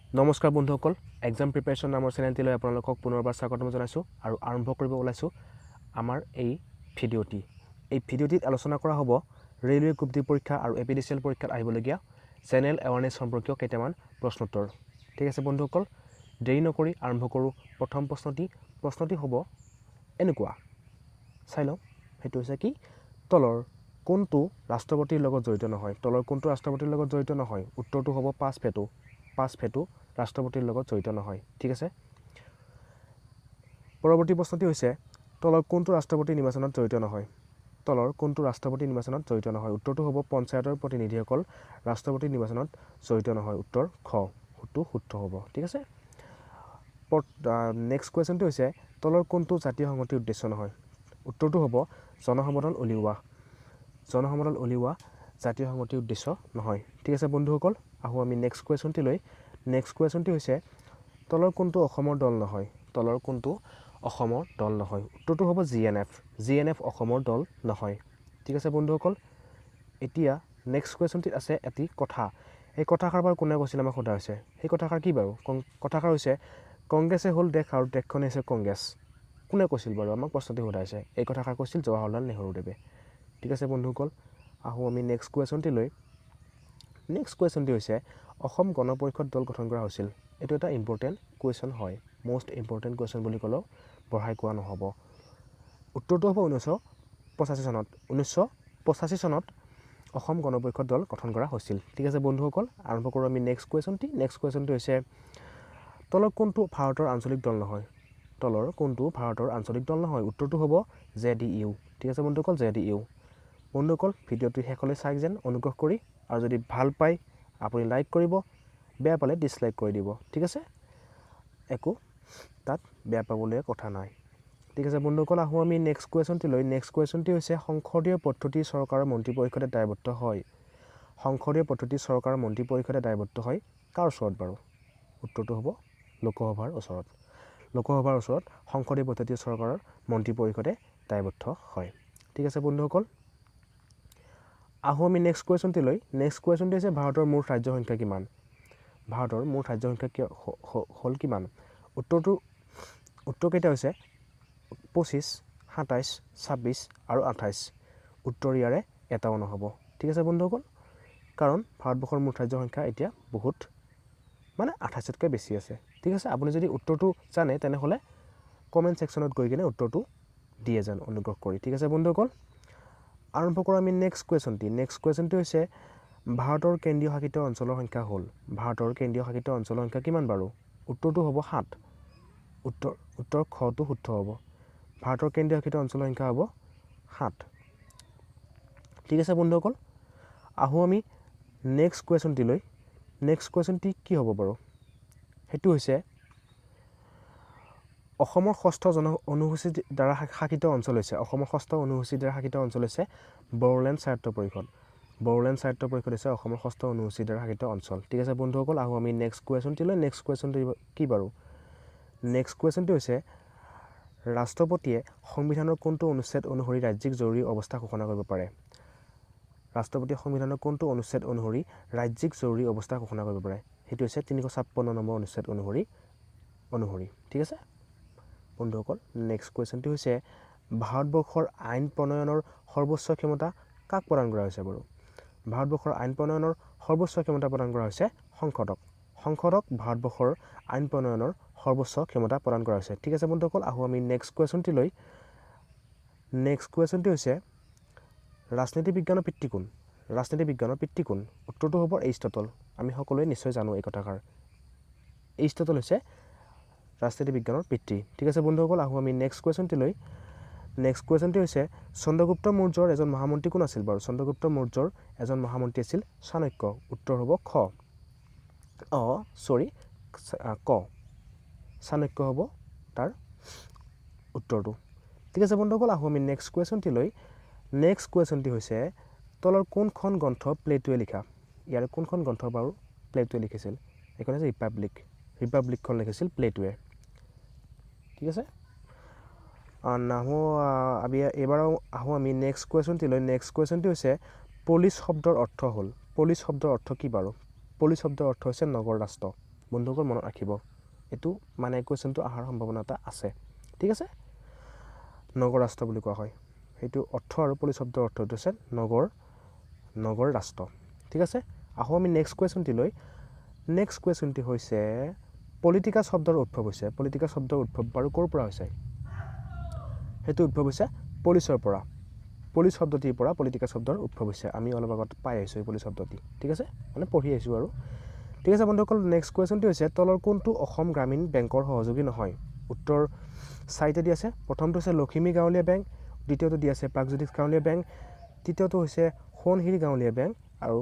নমস্কাৰ বন্ধুসকল, exam preparation নামৰ চেনেলটিলৈ আপোনালোকক পুনৰবাৰ স্বাগতম জনাইছোঁ আৰু আৰম্ভ কৰিব ওলাইছোঁ আমাৰ এই ভিডিঅ'টি। এই ভিডিঅ'টিত আলোচনা কৰা হ'ব ৰেলৱে গ্ৰুপ ডি পৰীক্ষা আৰু A P D C L পৰীক্ষাত আহিবলগীয়া জেনেৰেল এৱাৰনেছ সম্পৰ্কীয় কেইটামান প্ৰশ্নোত্তৰ। ঠিক আছে বন্ধুসকল, দেৰি নকৰি আৰম্ভ কৰোঁ প্ৰথম প্ৰশ্নটি। প্ৰশ্নটি হ'ব এনেকুৱা, চাই লওঁ। সেইটো হৈছে কি, তলৰ কোনটো ৰাষ্ট্ৰপতিৰ লগত জড়িত নহয়? তলৰ কোনটো ৰাষ্ট্ৰপতিৰ লগত জড়িত নহয়? উত্তৰটো হ'ব পাঁচ ভেটো। পাঁচ ভেটো ৰাষ্ট্ৰপতিৰ লগত জড়িত নহয়। ঠিক আছে, পৰৱৰ্তী প্ৰশ্নটি হৈছে, তলৰ কোনটো ৰাষ্ট্ৰপতি নিৰ্বাচনত জড়িত নহয়? তলৰ কোনটো ৰাষ্ট্ৰপতি নিৰ্বাচনত জড়িত নহয়? উত্তৰটো হ'ব পঞ্চায়তৰ প্ৰতিনিধিসকল ৰাষ্ট্ৰপতি নিৰ্বাচনত জড়িত নহয়। উত্তৰ খ টো শুদ্ধ হ'ব। ঠিক আছে, নেক্সট কুৱেশ্যনটো হৈছে, তলৰ কোনটো জাতীয় সংহতিৰ উদ্দেশ্য নহয়? উত্তৰটো হ'ব জনসমদল উলিওৱা। জনসমদল উলিওৱা জাতীয় সংহতিৰ উদ্দেশ্য নহয়। ঠিক আছে বন্ধুসকল, আহোঁ আমি নেক্সট কুৱেশ্যনটিলৈ। নেক্সট কুৱেশ্যনটি হৈছে, তলৰ কোনটো অসমৰ দল নহয়? তলৰ কোনটো অসমৰ দল নহয়? উত্তৰটো হ'ব G N F. G N F অসমৰ দল নহয়। ঠিক আছে বন্ধুসকল, এতিয়া নেক্সট কুৱেশ্যনটিত আছে এটি কথা। এই কথাষাৰ বাৰু কোনে কৈছিল, আমাক সোধা হৈছে। সেই কথাষাৰ কি বাৰু? কথাষাৰ হৈছে, "কংগ্ৰেছে হ'ল দেশ আৰু দেশখনেই হৈছে কংগ্ৰেছ"। কোনে কৈছিল বাৰু, আমাক প্ৰশ্নটি সোধা হৈছে। এই কথাষাৰ কৈছিল জৱাহৰলাল নেহৰুদেৱে। ঠিক আছে বন্ধুসকল, আহোঁ আমি নেক্সট কুৱেশ্যনটিলৈ। নেক্সট কুৱেশ্যনটি হৈছে, অসম গণ পৰিষদ দল গঠন কৰা হৈছিল। এইটো এটা ইম্পৰ্টেণ্ট কুৱেশ্যন হয়, মষ্ট ইম্পৰ্টেণ্ট কুৱেশ্যন বুলি ক'লেও বঢ়াই কোৱা নহ'ব। উত্তৰটো হ'ব 1985 চনত। 1985 চনত অসম গণ পৰিষদ দল গঠন কৰা হৈছিল। ঠিক আছে বন্ধুসকল, আৰম্ভ কৰোঁ আমি নেক্সট কুৱেশ্যনটি। নেক্সট কুৱেশ্যনটি হৈছে, তলৰ কোনটো ভাৰতৰ আঞ্চলিক দল নহয়? তলৰ কোনটো ভাৰতৰ আঞ্চলিক দল নহয়? উত্তৰটো হ'ব জে ডি ইউ। ঠিক আছে বন্ধুসকল, জে ডি ইউ। বন্ধুসকল, ভিডিঅ'টো শেষলৈ চাই যেন অনুগ্ৰহ কৰি আৰু যদি ভাল পায় আপুনি লাইক কৰিব, বেয়া পালে ডিছলাইক কৰি দিব। ঠিক আছে, একো তাত বেয়া পাবলগীয়া কথা নাই। ঠিক আছে বন্ধুসকল, আহোঁ আমি নেক্সট কুৱেশ্যনটিলৈ। নেক্সট কুৱেশ্যনটি হৈছে, সংসদীয় পদ্ধতি চৰকাৰৰ মন্ত্ৰী পৰিষদে দায়বদ্ধ হয়। সংসদীয় পদ্ধতি চৰকাৰৰ মন্ত্ৰী পৰিষদে দায়বদ্ধ হয় কাৰ ওচৰত বাৰু? উত্তৰটো হ'ব লোকসভাৰ ওচৰত। লোকসভাৰ ওচৰত সংসদীয় পদ্ধতি চৰকাৰৰ মন্ত্ৰী পৰিষদে দায়বদ্ধ হয়। ঠিক আছে বন্ধুসকল, আহোঁ আমি নেক্সট কুৱেশ্যনটিলৈ। নেক্সট কুৱেশ্যনটি হৈছে, ভাৰতৰ মুঠ ৰাজ্যৰ সংখ্যা কিমান? ভাৰতৰ মুঠ ৰাজ্যৰ সংখ্যা কিয় হ'ল কিমান? উত্তৰকেইটা হৈছে 25, 27, 26 আৰু 28। উত্তৰ ইয়াৰে এটাও নহ'ব। ঠিক আছে বন্ধুসকল, কাৰণ ভাৰতবৰ্ষৰ মুঠ ৰাজ্যৰ সংখ্যা এতিয়া বহুত, মানে 28তকৈ বেছি আছে। ঠিক আছে, আপুনি যদি উত্তৰটো জানে, তেনেহ'লে কমেণ্ট ছেকশ্যনত গৈ কিনে উত্তৰটো দিয়ে যেন অনুগ্ৰহ কৰি। ঠিক আছে বন্ধুসকল, আৰম্ভ কৰোঁ আমি নেক্সট কুৱেশ্যনটি। নেক্সট কুৱেশ্যনটি হৈছে, ভাৰতৰ কেন্দ্ৰীয় শাসিত অঞ্চলৰ সংখ্যা হ'ল। ভাৰতৰ কেন্দ্ৰীয় শাসিত অঞ্চলৰ সংখ্যা কিমান বাৰু? উত্তৰটো হ'ব সাত। উত্তৰ উত্তৰ খটো শুদ্ধ হ'ব। ভাৰতৰ কেন্দ্ৰীয় শাসিত অঞ্চলৰ সংখ্যা হ'ব সাত। ঠিক আছে বন্ধুসকল, আহোঁ আমি নেক্সট কুৱেশ্যনটিলৈ। নেক্সট কুৱেশ্যনটি কি হ'ব বাৰু? সেইটো হৈছে, অসমৰ ষষ্ঠ জন অনুসূচীৰ দ্বাৰা শাসিত অঞ্চল হৈছে। অসমৰ ষষ্ঠ অনুসূচীৰ দ্বাৰা শাসিত অঞ্চল হৈছে বড়োলেণ্ড স্বায়ত্ত পৰিষদ। বড়োলেণ্ড স্বায়ত্ত পৰিষদ হৈছে অসমৰ ষষ্ঠ অনুসূচীৰ দ্বাৰা শাসিত অঞ্চল। ঠিক আছে বন্ধুসকল, আহোঁ আমি নেক্সট কুৱেশ্যনটিলৈ। নেক্সট কুৱেশ্যনটি কি বাৰু? নেক্সট কুৱেশ্যনটি হৈছে, ৰাষ্ট্ৰপতিয়ে সংবিধানৰ কোনটো অনুচ্ছেদ অনুসৰি ৰাজ্যিক জৰুৰী অৱস্থা ঘোষণা কৰিব পাৰে? ৰাষ্ট্ৰপতিয়ে সংবিধানৰ কোনটো অনুচ্ছেদ অনুসৰি ৰাজ্যিক জৰুৰী অৱস্থা ঘোষণা কৰিব পাৰে? সেইটো হৈছে 356 নম্বৰ অনুচ্ছেদ অনুসৰি। ঠিক আছে বন্ধুসকল, নেক্সট কুৱেশ্যনটো হৈছে, ভাৰতবৰ্ষৰ আইন প্ৰণয়নৰ সৰ্বোচ্চ ক্ষমতা কাক প্ৰদান কৰা হৈছে বাৰু? ভাৰতবৰ্ষৰ আইন প্ৰণয়নৰ সৰ্বোচ্চ ক্ষমতা প্ৰদান কৰা হৈছে সংসদক। সংসদক ভাৰতবৰ্ষৰ আইন প্ৰণয়নৰ সৰ্বোচ্চ ক্ষমতা প্ৰদান কৰা হৈছে। ঠিক আছে বন্ধুসকল, আহোঁ আমি নেক্সট কুৱেশ্যনটিলৈ। নেক্সট কুৱেশ্যনটি হৈছে, ৰাজনীতি বিজ্ঞানৰ পিতৃ কোন? ৰাজনীতি বিজ্ঞানৰ পিতৃ কোন? উত্তৰটো হ'ব এৰিষ্টটল। আমি সকলোৱে নিশ্চয় জানো এই কথাষাৰ। এৰিষ্টটল হৈছে ৰাজনীতি বিজ্ঞানৰ পিতৃ। ঠিক আছে বন্ধুসকল, আহোঁ আমি নেক্সট কুৱেশ্যনটিলৈ। নেক্সট কুৱেশ্যনটি হৈছে, চন্দ্ৰগুপ্ত মৌৰ্যৰ এজন মহামন্ত্ৰী কোন আছিল বাৰু? চন্দ্ৰগুপ্ত মৌৰ্যৰ এজন মহামন্ত্ৰী আছিল চাণক্য। উত্তৰ হ'ব খ, অঁ চৰি, ক। চাণক্য হ'ব তাৰ উত্তৰটো। ঠিক আছে বন্ধুসকল, আহোঁ আমি নেক্সট কুৱেশ্যনটিলৈ। নেক্সট কুৱেশ্যনটি হৈছে, তলৰ কোনখন গ্ৰন্থ প্লেটোৱে লিখা? ইয়াৰ কোনখন গ্ৰন্থ বাৰু প্লেটোৱে লিখিছিল? এইখন হৈছে ৰিপাব্লিক। ৰিপাব্লিকখন লিখিছিল প্লেটোৱে। ঠিক আছে, নাহোঁ আমি এইবাৰ আহোঁ আমি নেক্সট কুৱেশ্যনটিলৈ। নেক্সট কুৱেশ্যনটি হৈছে, পলিচ শব্দৰ অৰ্থ হ'ল। পলিচ শব্দৰ অৰ্থ কি বাৰু? পলিচ শব্দৰ অৰ্থ হৈছে নগৰ ৰাষ্ট্ৰ। বন্ধুসকল মনত ৰাখিব, এইটো মানে কুৱেশ্যনটো অহাৰ সম্ভাৱনা এটা আছে। ঠিক আছে, নগৰ ৰাষ্ট্ৰ বুলি কোৱা হয়। সেইটো অৰ্থ আৰু পলিচ শব্দৰ অৰ্থটো হৈছে নগৰ, নগৰ ৰাষ্ট্ৰ। ঠিক আছে, আহোঁ আমি নেক্সট কুৱেশ্যনটিলৈ। নেক্সট কুৱেশ্যনটি হৈছে পলিটিকা শব্দৰ উদ্ভৱ হৈছে। পলিটিকা শব্দৰ উদ্ভৱ বাৰু ক'ৰ পৰা হৈছে? সেইটো উদ্ভৱ হৈছে পলিচৰ পৰা। পলিচ শব্দটিৰ পৰা পলিটিকা শব্দৰ উদ্ভৱ হৈছে। আমি অলপ আগত পাই আহিছোঁ এই পলিচ শব্দটি। ঠিক আছে, মানে পঢ়ি আহিছোঁ আৰু। ঠিক আছে বন্ধুসকল, নেক্সট কুৱেশ্যনটি হৈছে তলৰ কোনটো অসম গ্ৰামীণ বেংকৰ সহযোগী নহয়? উত্তৰ চাৰিটা দি আছে। প্ৰথমটো হৈছে লখিমী গাঁৱলীয়া বেংক, দ্বিতীয়টো দি আছে প্ৰাগজ্যোতিষ গাঁৱলীয়া বেংক, তৃতীয়টো হৈছে সোণশিৰি গাঁৱলীয়া বেংক আৰু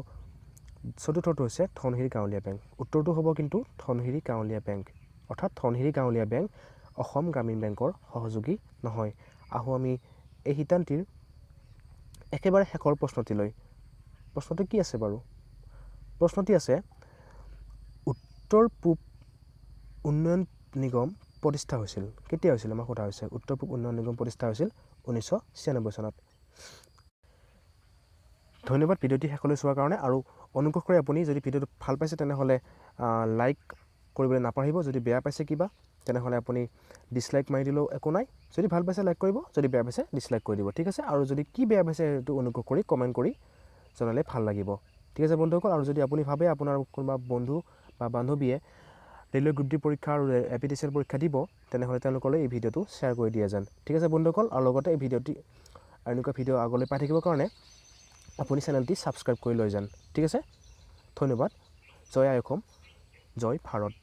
চতুৰ্থটো হৈছে ধনশিৰি গাঁৱলীয়া বেংক। উত্তৰটো হ'ব কিন্তু ধনশিৰি গাঁৱলীয়া বেংক, অৰ্থাৎ ধনশিৰি গাঁৱলীয়া বেংক অসম গ্ৰামীণ বেংকৰ সহযোগী নহয়। আহোঁ আমি এই শিতানটিৰ একেবাৰে শেষৰ প্ৰশ্নটিলৈ। প্ৰশ্নটো কি আছে বাৰু? প্ৰশ্নটি আছে উত্তৰ পূব উন্নয়ন নিগম প্ৰতিষ্ঠা হৈছিল কেতিয়া হৈছিল? আমাক সোধা হৈছে উত্তৰ পূব উন্নয়ন নিগম প্ৰতিষ্ঠা হৈছিল 1996 চনত। ধন্যবাদ ভিডিঅ'টি শেষলৈ চোৱাৰ কাৰণে, আৰু অনুগ্ৰহ কৰি আপুনি যদি ভিডিঅ'টো ভাল পাইছে তেনেহ'লে লাইক কৰিবলৈ নাপাহৰিব। যদি বেয়া পাইছে কিবা তেনেহ'লে আপুনি ডিছলাইক মাৰি দিলেও একো নাই। যদি ভাল পাইছে লাইক কৰিব, যদি বেয়া পাইছে ডিছলাইক কৰি দিব। ঠিক আছে, আৰু যদি কি বেয়া পাইছে সেইটো অনুগ্ৰহ কৰি কমেণ্ট কৰি জনালে ভাল লাগিব। ঠিক আছে বন্ধুসকল, আৰু যদি আপুনি ভাবে আপোনাৰ কোনোবা বন্ধু বা বান্ধৱীয়ে ৰেলৱে গ্ৰুপ ডি পৰীক্ষা আৰু A P D C L পৰীক্ষা দিব, তেনেহ'লে তেওঁলোকলৈ এই ভিডিঅ'টো শ্বেয়াৰ কৰি দিয়ে যেন। ঠিক আছে বন্ধুসকল, আৰু লগতে এই ভিডিঅ'টি এনেকুৱা ভিডিঅ' আগলৈ পাই থাকিবৰ কাৰণে আপুনি চেনেলটি ছাবস্ক্ৰাইব কৰি লৈ যান। ঠিক আছে, ধন্যবাদ। জয় আই অসম, জয় ভাৰত।